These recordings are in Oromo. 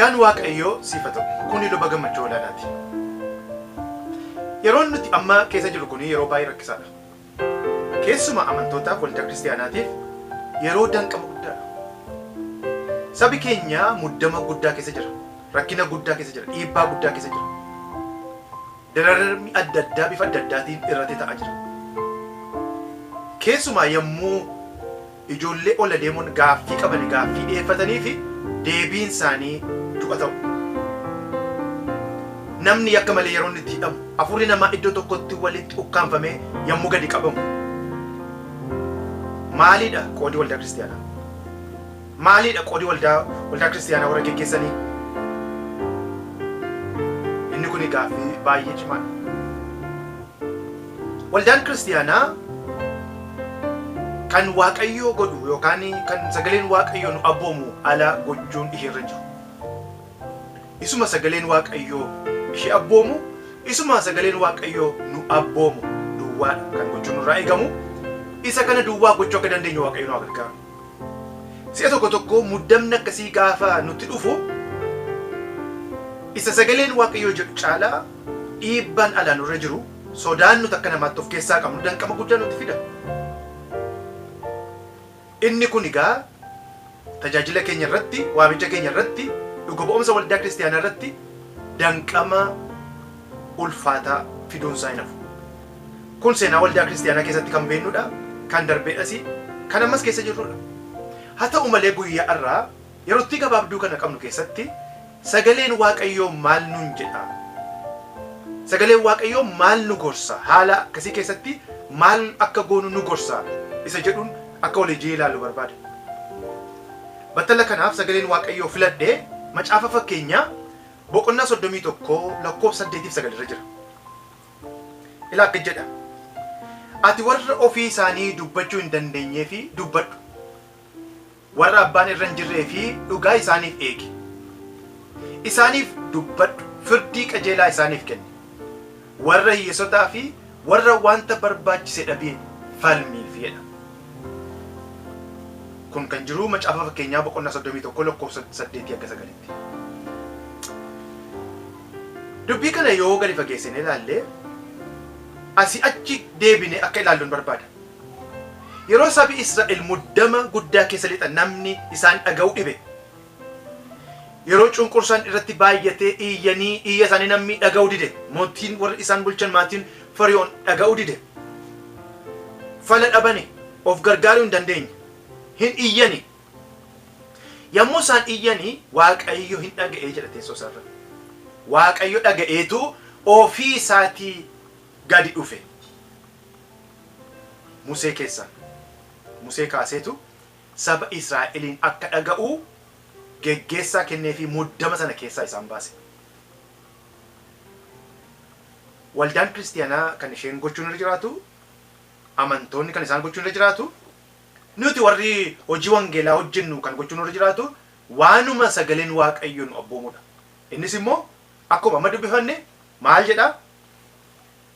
Nagaan Waaqayyoo siif haa ta'u. Kuni luba gammachuu olaanaati. Yeroon nuti amma keessa jirru kun yeroo baay'ee rakkisaadha. Keessumaa amantootaaf waldaa kiristaanaatiif yeroo danqama guddaadha. Sabi keenya muddama guddaa keessa jira. Rakkina guddaa keessa jira. Dhiibbaa guddaa keessa jira. Dararri adda addaa bifa adda addaatiin irratti ta'aa jira. Keessumaa yommuu ijoollee ol adeemuun gaaffii qaban gaaffii dhiyeeffatanii fi deebiin isaanii du'a ta'u. Namni yakka malee yeroo inni itti hidhamu, hafuurri namaa iddoo tokkotti walitti ukkaanfamee yommuu gadi qabamu. Maaliidha qoodi waldaa kiristaanaa? Maaliidha qoodi waldaa kiristaanaa warra geggeessanii? Inni kun gaaffii baay'ee cimaadha. Waldaan kiristaanaa kan Waaqayyoo godhu yookaan kan sagaleen Waaqayyoo nu abboomu ala gochuun isheerra jiru. Isuma sagaleen Waaqayyoo ishee abboomu, isuma sagaleen Waaqayyoo nu abboomu duwwaadha kan gochuun nurraa eegamu. Isa kana duwwaa gochuu akka dandeenyu Waaqayyo nu gargaaru. Si'a tokko tokko muddamni akkasii gaafa nutti dhufu isa sagaleen Waaqayyoo jedhu caalaa dhiibbaan alaa nurra jiru sodaan nuti akka namaatti of keessaa qabnu danqama guddaa nutti fida. Inni kun egaa tajaajila keenya irratti, waamicha keenya irratti, dhuga ba'umsa waldaa kiristaanaa irratti danqama ulfaataa fiduun isaa hin hafu. Kun seenaa waldaa kiristaanaa keessatti kan beeknudha, kan darbeedhas, kan ammas keessa jirrudha. Haa ta'u malee guyyaa har'aa yerootti gabaabduu kana qabnu keessatti sagaleen Waaqayyoo maal nuun jedha? Sagaleen Waaqayyoo maal nu gorsa? Haala akkasii keessatti maal akka goonu nu gorsa? Isa jedhuun akka walii ilaallu barbaada. Battala kanaaf sagaleen Waaqayyoo filadhee macaafa fakkeenyaa boqonnaa 31 lakkoofsa 8-9 irra jira. Ilaa akka jedha. Ati warra ofii isaanii dubbachuu hin dandeenyee fi dubbadhu. Warra abbaan irra hin jirree fi dhugaa isaaniif eegi. Isaaniif dubbadhu, firdii qajeelaa isaaniif kenni. Warra hiyyeessotaa fi warra wanta barbaachise dhabee falmiif jedha. Kun kan jiru macaafa fakkeenyaa boqonnaa 31 lakkoofsa 8-9. Dubbii kana yoo gadi fageessine ilaalle asii achi deebine akka ilaalluun barbaada. Yeroo sabi Israa'el muddama guddaa keessa lixan namni isaan dhaga'u dhibe. Yeroo cunqursaan irratti baay'atee iyyanii iyya isaanii namni dhaga'u dide. Mootiin warri isaan bulchan maatiin Fariyoon dhaga'u dide. Fala dhabani of gargaaruu hin dandeenye. Hin iyyani. Yommuu isaan iyyanii Waaqayyo hin dhaga'ee jedha teessoo isaarra. Waaqayyo dhaga'eetu ofii isaatii gadi dhufe. Musee keessaan. Musee kaaseetu saba Israa'eliin akka dhaga'u geggeessaa kennee fi muddama sana keessaa isaan baase. Waldaan kiristaanaa kan isheen gochuun irra jiraatu, amantoonni kan isaan gochuun irra jiraatu, nuti warri hojii wangeelaa hojjennu kan gochuun irra jiraatu waanuma sagaleen Waaqayyoo nu abboomudha. Innis immoo akkuma amma dubbifanne maal jedhaa?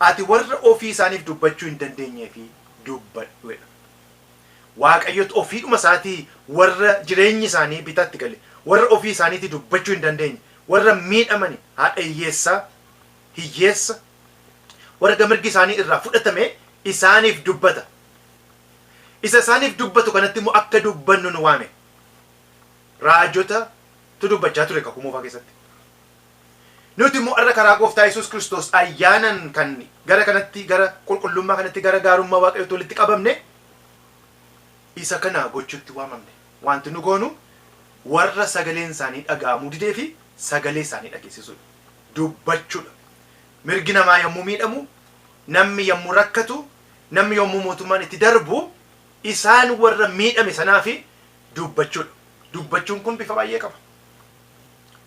Ati warra ofii isaaniif dubbachuu hin dandeenyee fi dubbadhu jedha. Waaqayyotu ofiidhuma isaatii warra jireenyi isaanii bitaatti gale, warra ofii isaaniitii dubbachuu hin dandeenye, warra miidhamani haadha hiyyeessaa, hiyyeessa, warra mirgi isaanii irraa fudhatame isaaniif dubbata. Isa isaaniif dubbatu kanatti immoo akka dubbannu nu waame. Raajotatu dubbachaa ture kakuu moofaa keessatti. Nuti immoo har'a karaa Gooftaa Yesuus Kiristoos ayyaanan kan gara kanatti, gara qulqullummaa kanatti, gara gaarummaa Waaqayyootti walitti qabamne isa kana gochuutti waamamne. Wanti nu goonu warra sagaleen isaanii dhaga'amuu didee fi sagalee isaanii dhageessisuudha. Dubbachuudha. Mirgi namaa yommuu miidhamu, namni yommuu rakkatu, namni yommuu mootummaan itti darbu isaan warra miidhame sanaa fi dubbachuudha. Dubbachuun kun bifa baay'ee qaba.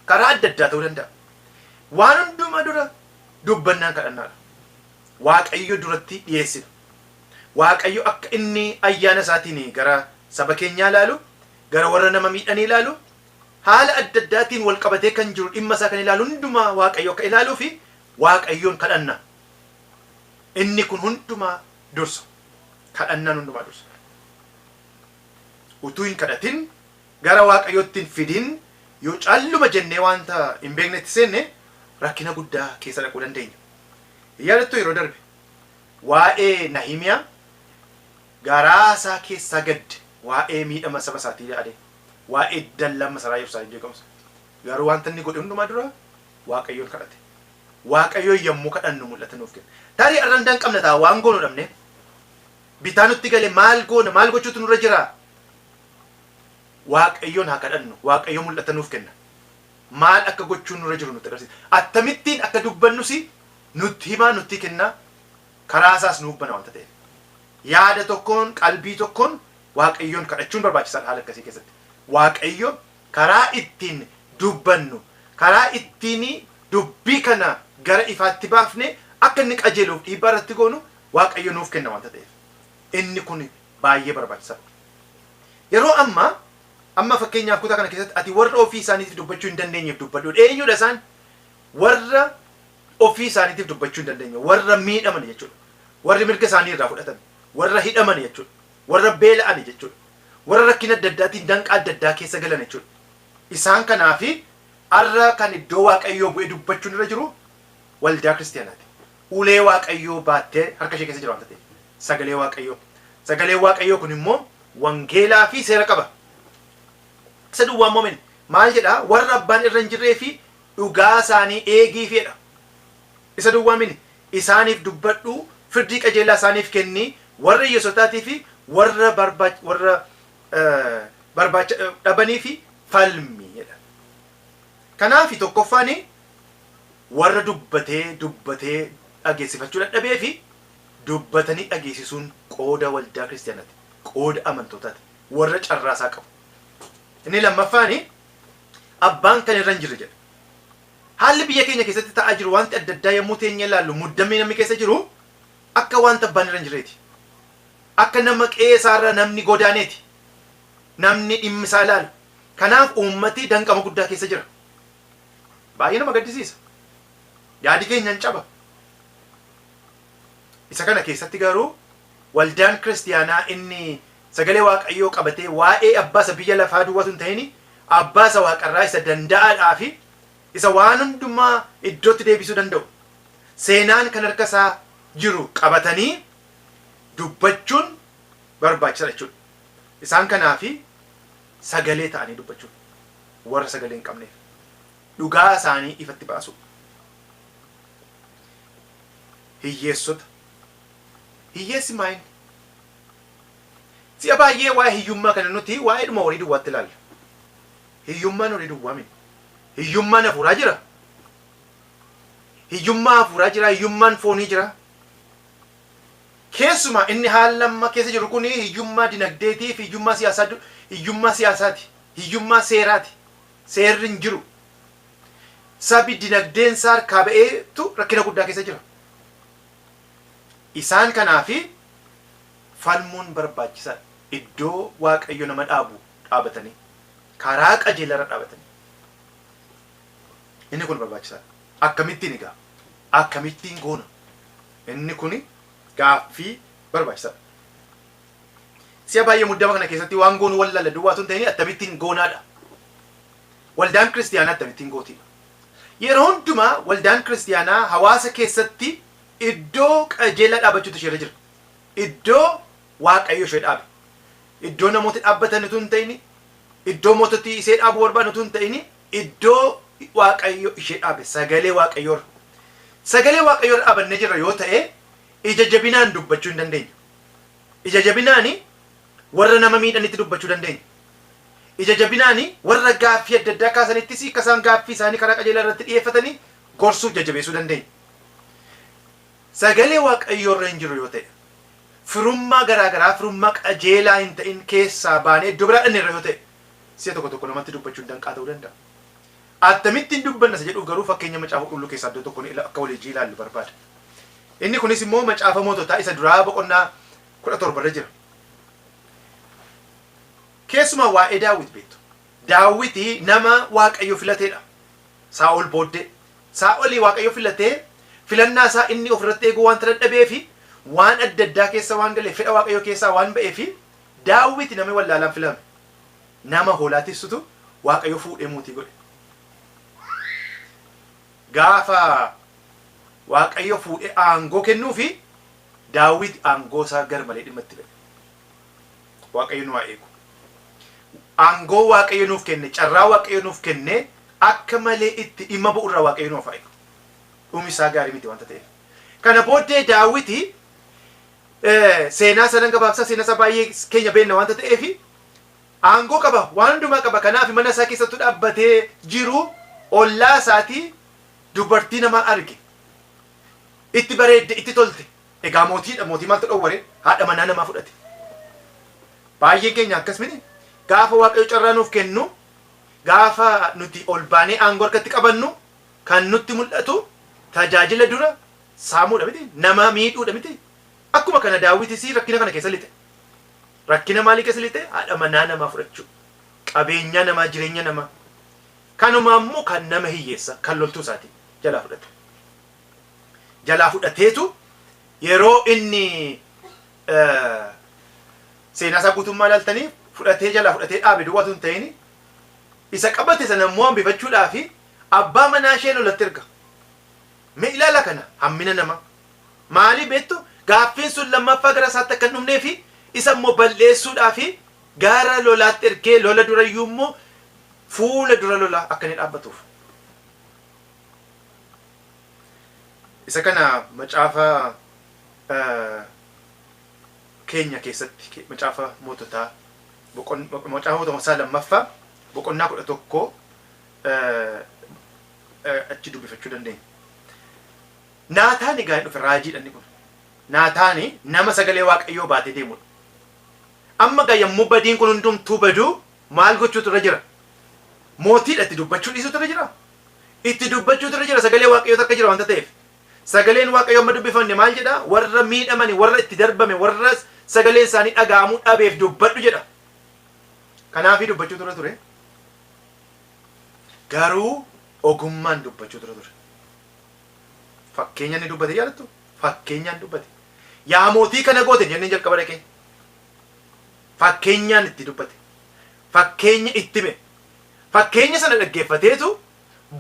Karaa adda addaa ta'uu danda'a. Waan hundumaa dura dubbannaan kadhannaadha. Waaqayyo duratti dhiyeessina. Waaqayyo akka inni ayyaana isaatiin gara saba keenyaa ilaalu, gara warra nama miidhanii ilaalu, haala adda addaatiin wal qabatee kan jiru dhimma isaa kan ilaalu hundumaa Waaqayyo akka ilaaluu fi Waaqayyoon kadhanna. Inni kun hundumaa dursa. Kadhannaan hundumaa dursa. Utuu hin kadhatin gara Waaqayyootti hin fidin Yoo calluma jennee wanta hin beeknetti seenne rakkina guddaa keessa dhaquu dandeenya. Yaadattuu yeroo darbe waa'ee Nahimiyaa garaa isaa keessaa gadde, waa'ee miidhama saba isaatii yaade, waa'ee dallaa masaraa Yerusaalem jeeqamsa. Garuu wanta inni godhe hundumaa dura Waaqayyoon kadhate. Waaqayyoon yommuu kadhannu mul'ata nuuf kenna. Tarii har'a hin danqamna ta'a, waan goonu dhabne. Bitaa nutti gale, maal goona, maal gochuutu nurra jira? Waaqayyoon haa kadhannu. Waaqayyo mul'ata nuuf kenna. Maal akka gochuun nurra jiru nutti agarsiisa. Akkamittiin akka dubbannus nutti himaa, nutti kenna. Karaa isaas nuuf bana wanta ta'eef. Yaada tokkoon, qalbii tokkoon Waaqayyoon kadhachuun barbaachisaadha haala akkasii keessatti. Waaqayyo karaa ittiin dubbannu, karaa ittiin dubbii kana gara ifaatti baafne akka inni qajeeluuf dhiibbaa irratti goonu Waaqayyo nuuf kenna wanta ta'eef. Inni kun baay'ee barbaachisaadha. Yeroo ammaa amma fakkeenyaaf kutaa kana keessatti ati warra ofii isaaniitiif dubbachuu hin dandeenyeef dubbadhu. Eenyudha isaan? Warra ofii isaaniitiif dubbachuu hin dandeenye, warra miidhaman jechuudha. Warri mirga isaanii irraa fudhatame, warra hidhaman jechuudha. Warra beela'an jechuudha. Warra rakkina adda addaatiin danqaa adda addaa keessa galan jechuudha. Isaan kanaafi har'a kan iddoo Waaqayyoo bu'ee dubbachuun irra jiru waldaa kiristaanaati. Ulee Waaqayyoo baattee harka ishee keessa jira waanta ta'eef. Sagalee Waaqayyoo. Sagaleen Waaqayyoo kun immoo wangeelaa fi seera qaba. Isa duwwaa immoo miti. Maal jedhaa? Warra abbaan irra hin jirree fi dhugaa isaanii eegiif jedha. Isa duwwaa miti. Isaaniif dubbadhu, firdii qajeelaa isaaniif kenni, warra hiyyeessotaatii fi warra warra barbaacha dhabanii fi falmi jedha. Kanaaf tokkoffaan warra dubbatee dubbatee dhageessifachuu dadhabee fi dubbatanii dhageessisuun qooda waldaa kiristaanaati, qooda amantootaati, warra carraasaa qabu. Inni lammaffaan abbaan kan irra hin jirre jedha. Haalli biyya keenya keessatti ta'aa jiru, wanti adda addaa yommuu teenyee ilaallu, muddamni namni keessa jiru akka wanta abbaan irra hin jirreeti. Akka nama qe'ee isaarra namni godaaneeti. Namni dhimmi isaa ilaalu. Kanaaf uummati danqama guddaa keessa jira. Baay'ee nama gaddisiisa. Yaadi keenya hin caba. Isa kana keessatti garuu waldaan kiristiyaanaa inni sagalee Waaqayyoo qabatee waa'ee abbaa isa biyya lafaa duwwaatu hin ta'in, abbaa isa waaqarraa isa danda'aadhaa fi isa waan hundumaa iddootti deebisuu danda'u, seenaan kan harka isaa jiru qabatanii dubbachuun barbaachisaadha jechuudha. Isaan kanaafi sagalee ta'anii dubbachuun, warra sagalee hin qabneef dhugaa isaanii ifatti baasuu. Hiyyeessota. Hiyyeessi maayin? Si'a baay'ee waa'ee hiyyummaa kana nuti waa'eedhuma horii duwwaatti ilaalla. Hiyyummaan horii duwwaa miti. Hiyyummaan hafuuraa jira. Hiyyummaa hafuuraa jira, hiyyummaan foonii jira. Keessumaa inni haala amma keessa jiru kun hiyyummaa dinagdeetii fi hiyyummaa siyaasaa, hiyyummaa siyaasaati. Hiyyummaa seeraati. Seerri hin jiru. Sabi dinagdeen isaa harkaa ba'eetu rakkina guddaa keessa jira. Isaan kanaafi falmuun barbaachisaadha. Iddoo Waaqayyo nama dhaabu dhaabatanii, karaa qajeelaarra dhaabatanii. Inni kun barbaachisaadha. Akkamittiin egaa? Akkamittiin goona? Inni kun gaaffii barbaachisaadha. Si'a baay'ee muddama kana keessatti waan goonu wallaalla duwwaa osoo hin ta'in akkamittiin goonaadha. Waldaan kiristiyaanaa akkamittiin gootiidha. Yeroo hundumaa waldaan kiristiyaanaa hawaasa keessatti iddoo qajeelaa dhaabachuutu isheerra jira. Iddoo Waaqayyo ishee dhaabe. Iddoo namooti dhaabbatan utuu hin ta'in, iddoo moototi ishee dhaabuu barbaadan utuu hin ta'in, iddoo Waaqayyo ishee dhaabe, sagalee Waaqayyoorra. Sagalee Waaqayyoorra dhaabannee jirra yoo ta'e, ija jabinaan dubbachuu hin dandeenya. Ija jabinaan warra nama miidhanitti dubbachuu dandeenya. Ija jabinaan warra gaaffii adda addaa kaasanittis akka isaan gaaffii isaanii karaa qajeelaa irratti dhiyeeffatanii gorsuuf jajjabeessuu dandeenya. Sagalee Waaqayyoorra hin jiru yoo ta'e, firummaa garaa garaa firummaa qajeelaa hin ta'in keessaa baanee iddoo biraa dhanneerra yoo ta'e, si'a tokko tokko namatti dubbachuun danqaa ta'uu danda'a. Akkamittiin dubbanna isa jedhuuf garuu fakkeenya Macaafa Qulqulluu keessaa iddoo tokko akka waliin ilaallu barbaada. Inni kunis immoo Macaafa Moototaa isa duraa boqonnaa 17 irra jira. Keessumaa waa'ee Daawit beektu. Daawiti nama Waaqayyo filateedha. Saa'ol booddee. Saa'olii Waaqayyo filatee, filannaa isaa inni ofirratti eeguu wanta dadhabee fi waan adda addaa keessa waan galeef, fedha Waaqayyo keessaa waan ba'ee fi Daawiti namni wallaalaan filame. Nama hoolaa tissutu Waaqayyo fuudhee mootii godhe. Gaafa Waaqayyo fuudhee aangoo kennuufi Daawit aangoo isaa gar malee dhimma itti ba'e. Waaqayyo nu haa eegu. Aangoo Waaqayyo nuuf kenne, carraa Waaqayyo nuuf kenne akka malee itti dhimma ba'u irraa Waaqayyo nuuf haa eegu. Dhumi isaa gaarii miti wanta ta'eef. Kana booddee Daawiti seenaa sadan gabaabsaa, seenaa isaa baay'ee keenya beekna wanta ta'eef, aangoo qaba, waan hundumaa qaba. Kanaaf mana isaa keessattuu dhaabbatee jiru ollaa isaatii dubartii namaa arge. Itti bareedde, itti tolte. Egaa mootiidha, mootii maaltu dhowware? Haadha manaa namaa fudhate. Baay'een keenya akkas miti. Gaafa Waaqayyo carraa nuuf kennu, gaafa nuti ol baanee aangoo harkatti qabannu, kan nutti mul'atu tajaajila dura saamuudha miti, nama miidhuudha miti. Akkuma kana Daawitis rakkina kana keessa lixe. Rakkina maalii keessa lixe? Haadha manaa namaa fudhachuu. Qabeenyaa namaa, jireenya namaa. Kanuma immoo kan nama hiyyeessa, kan loltuu isaati jalaa fudhate. Jalaa fudhateetu yeroo inni seenaa isaa guutummaa ilaaltanii, fudhatee jalaa fudhatee dhaabe duwwaatu hin ta'in, isa qabate sana immoo hambifachuudhaaf abbaa manaa ishee lolatti erga. Mee ilaala kana hammina namaa. Maalii beektu, gaaffiin sun lammaffaa gara isaatti akka hin dhufnee fi isa immoo balleessuudhaaf gara lolaatti ergee, lola durayyuu immoo fuula dura lolaa akka inni dhaabbatuuf. Isa kana macaafa keenya keessatti, macaafa moototaa, macaafa moototaa lammaffaa boqonnaa 11 achi dubbifachuu dandeenya. Naataan egaa dhufe, raajiidha inni kun. Naataani nama sagalee Waaqayyoo baatee deemudha. Amma egaa yommuu badiin kun hundumtuu baduu maal gochuutu irra jira? Mootiidha, itti dubbachuu dhiisuutu irra jira? Itti dubbachuutu irra jira, sagalee Waaqayyootu akka jira wanta ta'eef. Sagaleen Waaqayyoo amma dubbifanne maal jedha? Warra miidhamani, warra itti darbame, warra sagaleen isaanii dhaga'amuu dhabeef dubbadhu jedha. Kanaafii dubbachuutu irra ture. Garuu ogummaan dubbachuutu irra ture. Fakkeenya inni dubbate yaadattu? Fakkeenyaan dubbate. Yaa mootii, kana goote jenneen jalqaba dhaqee. Fakkeenyaan itti dubbate. Fakkeenya itti hime. Fakkeenya sana dhaggeeffateetu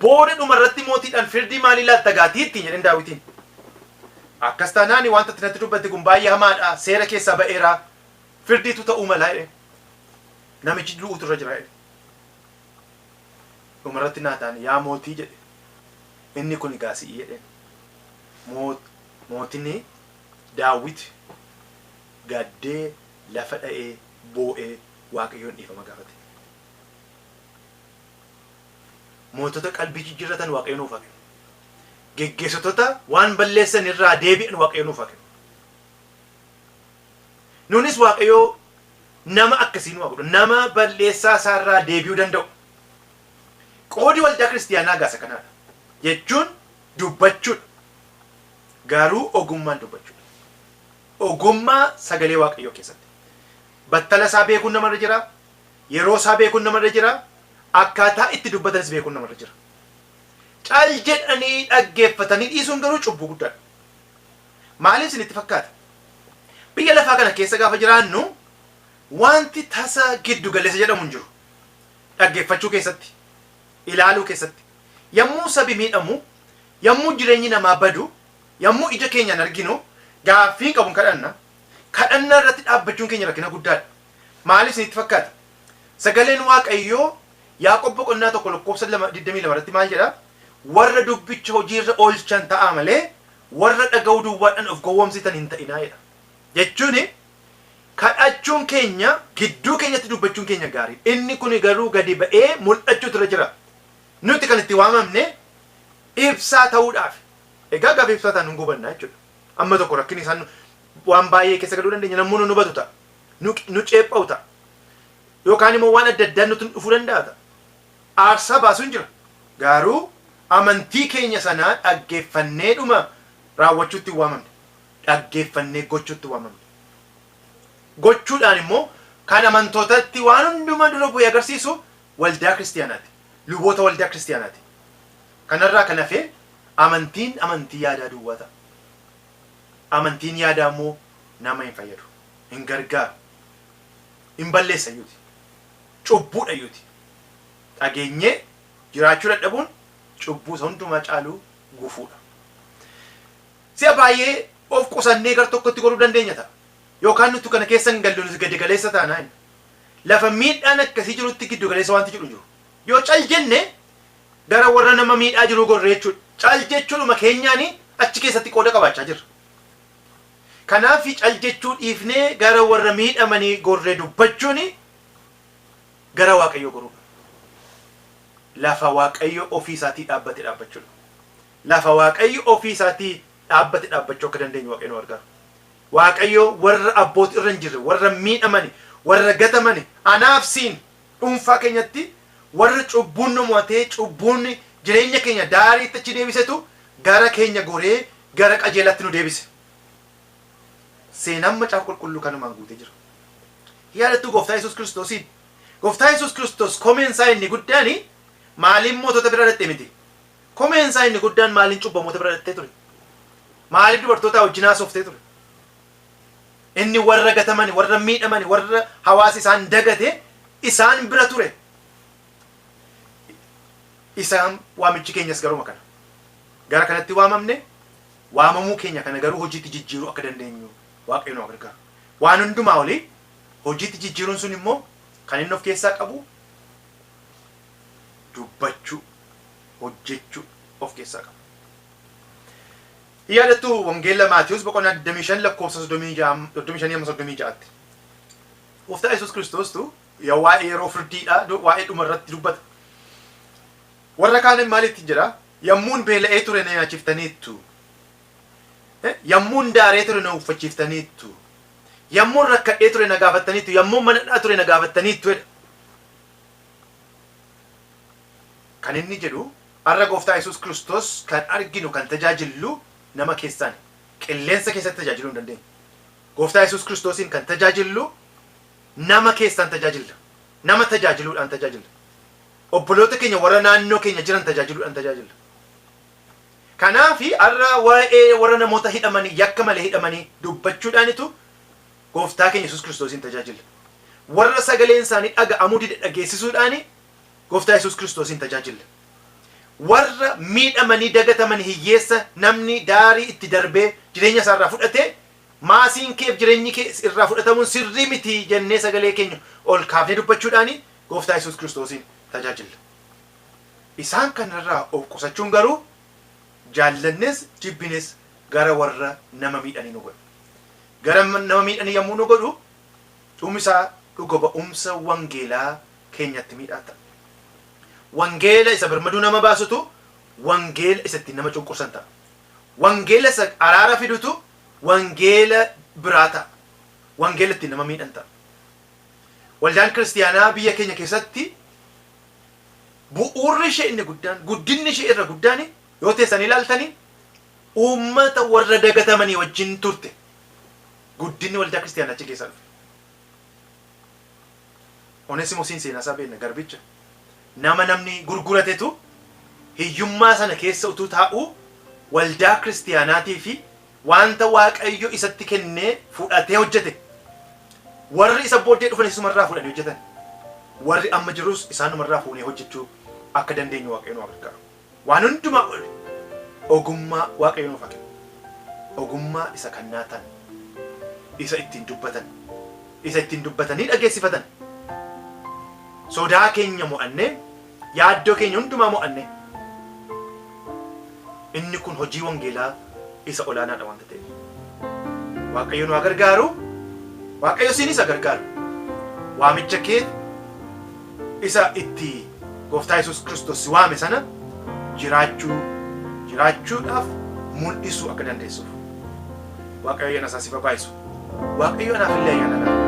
booda dhumarratti mootiidhaan firdii maalii laatta gaatii ittiin jedheen Daawitiin. Akkas taanaani wanta ati natti dubbatte kun baay'ee hamaadha. Seera keessaa ba'eera. Firdiitu ta'uu malaa jedheen. Namichi du'uutu irra jira jedhe. Dhumarratti Naataan, yaa mootii jedhe. Inni kun egaa si'ii jedheen. Mootiin Daawit gaddee, lafa dha'ee, boo'ee, Waaqayyoon dhiifama gaafate. Mootota qalbii jijjiirratan Waaqayyo nuuf haa kennu. Geggeessitoota waan balleessan irraa deebi'an Waaqayyo nuuf haa kennu. Nunis Waaqayyo nama akkasii nu haa godhu. Nama balleessaa isaarraa deebi'uu danda'u. Qoodi waldaa kiristiyaanaa gaasa kanaadha. Jechuun dubbachuudha. Garuu ogummaan dubbachuudha. Ogummaa sagalee Waaqayyoo keessatti. Battala isaa beekuun namarra jira. Yeroo isaa beekuun namarra jira. Akkaataa itti dubbatanis beekuun namarra jira. Cal jedhanii dhaggeeffatanii dhiisuun garuu cubbuu guddaadha. Maaliif isinitti fakkaata? Biyya lafaa kana keessa gaafa jiraannu wanti tasa giddu galeessa jedhamu hin jiru. Dhaggeeffachuu keessatti, ilaaluu keessatti. Yommuu sabi miidhamu, yommuu jireenyi namaa badu, yommuu ija keenyaan arginu gaaffii hin qabu, kadhanna. Kadhannaa irratti dhaabbachuun keenya rakkina guddaadha. Maaliif isinitti fakkaata? Sagaleen Waaqayyoo Yaaqoob boqonnaa 1 lakkoofsa 22 irratti maal jedha? Warra dubbicha hojiirra oolchan ta'aa malee warra dhaga'uu duwwaadhaan of gowwoomsitan hin ta'inaa jedha. Jechuun kadhachuun keenya, gidduu keenyatti dubbachuun keenya gaarii. Inni kun garuu gadi ba'ee mul'achuutu irra jira. Nuti kan itti waamamne ibsaa ta'uudhaaf. Egaa gaafa ibsaa ta'an nu gubanna jechuudha. Amma tokko rakkinni isaan waan baay'ee keessa galuu dandeenya. Namoonni nu hubatu ta'a. Nu ceepha'u ta'a. Yookaan immoo waan adda addaan nutti dhufuu danda'a ta'a. Aarsaa baasuun jira. Garuu amantii keenya sanaa dhaggeeffannee dhuma raawwachuutti hin waamamne. Dhaggeeffannee gochuutti waamamne. Gochuudhaan immoo kan amantootatti waan hundumaa dura bu'ee agarsiisu waldaa kiristiyaanaati. Luboota waldaa kiristiyaanaati. Kanarraa kan hafe amantiin amantii yaadaa duwwaa ta'a. Amantiin yaadaa immoo nama hin fayyadu. Hin gargaaru. Hin balleessa iyyuuti. Cubbuudha iyyuuti. Dhageenyee jiraachuu dadhabuun cubbuu isa hundumaa caalu gufuudha. Si'a baay'ee of qusannee gar tokkotti godhuu dandeenya ta'a. Yookaan nuti kana keessa hin gallu, nuti gadi galeessa taanaa inni. Lafa miidhaan akkasii jirutti giddu galeessa wanti jedhu jiru. Yoo cal jenne gara warra nama miidhaa jiru gorre jechuudha. Cal jechuudhuma keenyaani achi keessatti qooda qabaachaa jirra. Kanaaf cal jechuu dhiifnee gara warra miidhamanii gorree dubbachuun gara Waaqayyoo goruudha. Lafa Waaqayyo ofii isaatii dhaabbate dhaabbachuudha. Lafa Waaqayyo ofii isaatii dhaabbate dhaabbachuu akka dandeenyu Waaqayyo nu gargaara. Waaqayyo warra abbooti irra hin jirre, warra miidhamani, warra gatamani, anaaf siin dhuunfaa keenyatti warra cubbuun nu mo'atee cubbuun jireenya keenya daariitti achi deebisetu gara keenya goree gara qajeelaatti nu deebise. Seenaan Macaafa Qulqulluu kanumaan guutee jira. Yaadattuu Gooftaa Yesuus Kiristoosiin? Gooftaa Yesuus Kiristoos komeen isaa inni guddaan maaliin mootota bira dhaqxe miti? Komeen isaa inni guddaan maaliin cubbamoota bira dhaqxee ture? Maaliif dubartoota wajjin haasoftee ture? Inni warra gatamani, warra miidhamani, warra hawaasi isaan dagate isaan bira ture. Isaan waamichi keenyas garuma kana. Gara kanatti waamamne, waamamuu keenya kana garuu hojiitti jijjiiruu akka dandeenyu Waaqayyo nu gargaara. Waan hundumaa olii hojiitti jijjiiruun sun immoo kan inni of keessaa qabu dubbachuu, hojjechuu of keessaa qaba. Yaadattuu Wangeela Maatiyus boqonnaa 25 lakkoofsa 35 hamma 36tti. Gooftaa Yesuus Kiristoostu waa'ee yeroo firdiidha, waa'ee dhuma irratti dubbata. Warra kaaniin maalitti jedha? Yammuun beela'ee ture na nyaachiftaniittu. Yammuun daaree ture na uffachiiftaniittu. Yammuun rakkadhee ture na gaafattaniittu. Yammuun mana hidhaa ture na gaafattaniittu jedha. Kan inni jedhu, har'a Gooftaa Yesuus Kiristoos kan arginu, kan tajaajillu nama keessaan, qilleensa keessatti tajaajiluu hin dandeenyu. Gooftaa Yesuus Kiristoosiin kan tajaajillu nama keessaan tajaajilla. Nama tajaajiluudhaan tajaajilla. Obboloota keenya warra naannoo keenya jiran tajaajiluudhaan tajaajilla. Kanaaf har'a waa'ee warra namoota hidhamanii, yakka malee hidhamanii dubbachuudhaanitu Gooftaa keenya Yesuus Kiristoosiin tajaajilla. Warra sagaleen isaanii dhaga'amuu dide dhageessisuudhaani Gooftaa Yesuus Kiristoosiin tajaajilla. Warra miidhamanii dagatamanii, hiyyeessa namni daarii itti darbee jireenya isaa irraa fudhate, maasiin keef jireenyi kee irraa fudhatamuun sirrii miti jennee sagalee keenya ol kaafnee dubbachuudhaani Gooftaa Yesuus Kiristoosiin tajaajilla. Isaan kanarraa of qusachuun garuu jaallannes jibbines gara warra nama miidhanii nu godha. Gara nama miidhanii yommuu nu godhu, dhumi isaa dhuga ba'umsa wangeelaa keenyatti miidhaa ta'a. Wangeela isa birmaduu nama baasutu wangeela isa ittiin nama cunqursan ta'a. Wangeela isa araara fidutu wangeela biraa ta'a. Wangeela ittiin nama miidhan ta'a. Waldaan kiristiyaanaa biyya keenya keessatti bu'uurri ishee inni guddaan, guddinni ishee irra guddaan, yoo teessanii ilaaltanii, uummata warra dagatamanii wajjin turte. Guddinni waldaa kiristiyaanaa achi keessaa dhufe. Onesimosiin seenaa isaa beekna, garbicha. Nama namni gurguratetu hiyyummaa sana keessa utuu taa'uu waldaa kiristiyaanaatii fi wanta Waaqayyo isatti kennee fudhatee hojjete. Warri isa booddee dhufan isumarraa fuudhanii hojjetan. Warri amma jirus isaanumarraa fuunee hojjechuu akka dandeenyu Waaqayyo nu haa gargaaru. Waan hundumaa ol ogummaa Waaqayyo nuuf haa kennu. Ogummaa isa kan nyaatan, isa ittiin dubbatan, isa ittiin dubbatanii dhageessifatan. Sodaa keenya mo'annee, yaaddoo keenya hundumaa mo'annee. Inni kun hojii wangeelaa isa olaanaadha wanta ta'eef. Waaqayyo nu haa gargaaru. Waaqayyo isinis haa gargaaru. Waamicha kee isa itti Gooftaa Yesuus Kiristoos si waame sana jiraachuudhaaf mul'isuu akka dandeessuuf. Waaqayyo ayyaana isaa siif haa baay'isu. Waaqayyo anaaf illee ayyaana laata.